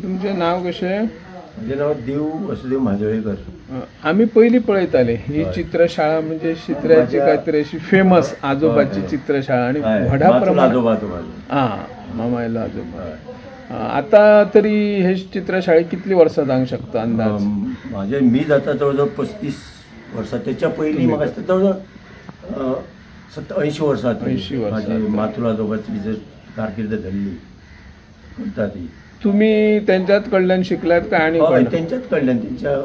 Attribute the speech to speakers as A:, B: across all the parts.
A: तुमचें नांव कशें?
B: म्हजें नांव देव वसुदेव माजोळेकर.
A: आमी पयलीं पळयताले ही चित्रशाळा म्हणजे चित्राची कांय तरी अशी फेमस आजोबाची चित्रशाळा आणि व्हडा प्रमाणात हां, मामायलो आजोबा. आता तरी हे चित्रशाळे कितली वर्सां जावंक शकता अंदाज?
B: म्हाजे मी जाता जवळ जवळ 35 वर्सां. तेच्या पयलीं म्हाका दिसता जवळ जवळ 80 वर्सां.
A: 80 वर्सां.
B: म्हाजी मातूल आजोबाची जर कारकीर्द धरली करता ती.
A: तुमी तेंच्याच कडल्यान शिकल्यात काय आनी?
B: हय, तेंच्याच कडल्यान. तेंच्या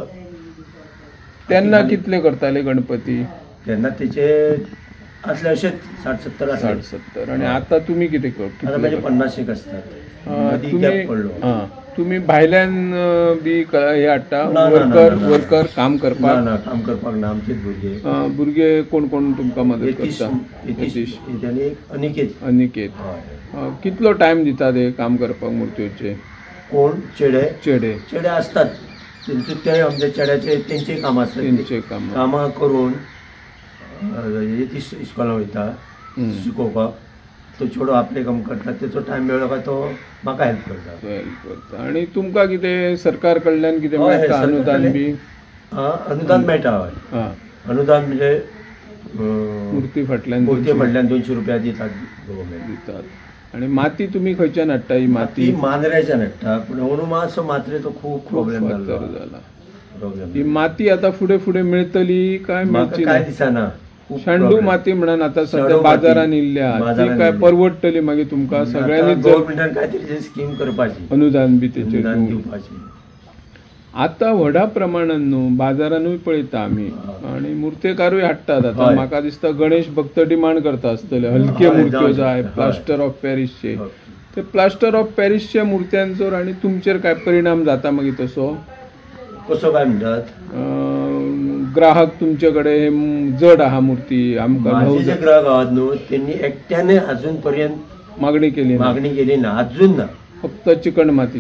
A: तेन्ना कितले करताले गणपती?
B: तेन्ना तेचे आसले अशेच 60-70 आसले.
A: 60-70. आनी आतां तुमी कितें
B: आतां म्हाजे 50 आसतात.
A: तुमी भायल्यान बी हे हाडटा वर्कर? वर्कर काम करपाक
B: ना, काम करपाक ना, आमचेच भुरगे.
A: भुरगे कोण कोण तुमकां मदत करता?
B: यतीश आनी अनिकेत.
A: अनिकेत. कितलो टायम दितात हे काम करपाक मुर्त्योचे?
B: कोण चेडे?
A: चेडे.
B: चेडे आसतात तेंचे, ते आमच्या चेड्याचे तेंचे काम आसता.
A: तेंचे काम
B: कामां करून यतीश इस्कॉलान वयता शिकोवपाक, तो चेडो आपलें काम करता. तेचो टायम मेळ्ळो काय तो म्हाका हेल्प करता.
A: हेल्प करता. आनी तुमकां कितें सरकार कडल्यान कितें मेळटा अनुदान बी?
B: अनुदान मेळटा. हय, अनुदान म्हणजे
A: मुर्ती फाटल्यान,
B: मुर्ती फाटल्यान 200 रुपया दितात गव्हर्मेंट
A: दितात. आनी माती तुमी खंयच्यान हाडटा ही माती?
B: मांद्र्याच्यान हाडटा, पूण अंदू मातसो मात्रेचो खूब प्रॉब्लेम
A: जाला. ही माती आतां फुडें फुडें मेळटली काय मेळची?
B: काय दिसना.
A: शांडू माती म्हणून आतां सद्या बाजारान इल्ल्या, ती काय परवडटली मागीर तुमकां? सगळ्यांनी
B: गव्हर्मेंटान काय तरी स्कीम करपाची,
A: अनुदान बी तेचेर
B: दिवपाची.
A: आतां व्हडा प्रमाणान न्हू बाजारानूय पळयता आमी आनी मुर्तेकारूय हाडटात. आतां म्हाका दिसता गणेश भक्त डिमांड करता आसतले, हलके मुर्त्यो जाय, प्लास्टर ऑफ पॅरिसचे. ते प्लास्टर ऑफ पॅरिसच्या मुर्त्यांचेर आनी तुमचेर काय परिणाम जाता मागीर तसो?
B: कसो काय म्हणटात?
A: ग्राहक तुमचे कडेन जड आहा मूर्ती आमकां.
B: जे ग्राहक आहात न्हू तेंनी एकट्याने अजून पर्यंत
A: मागणी केली
B: ना, अजून ना.
A: फक्त चिकण माती.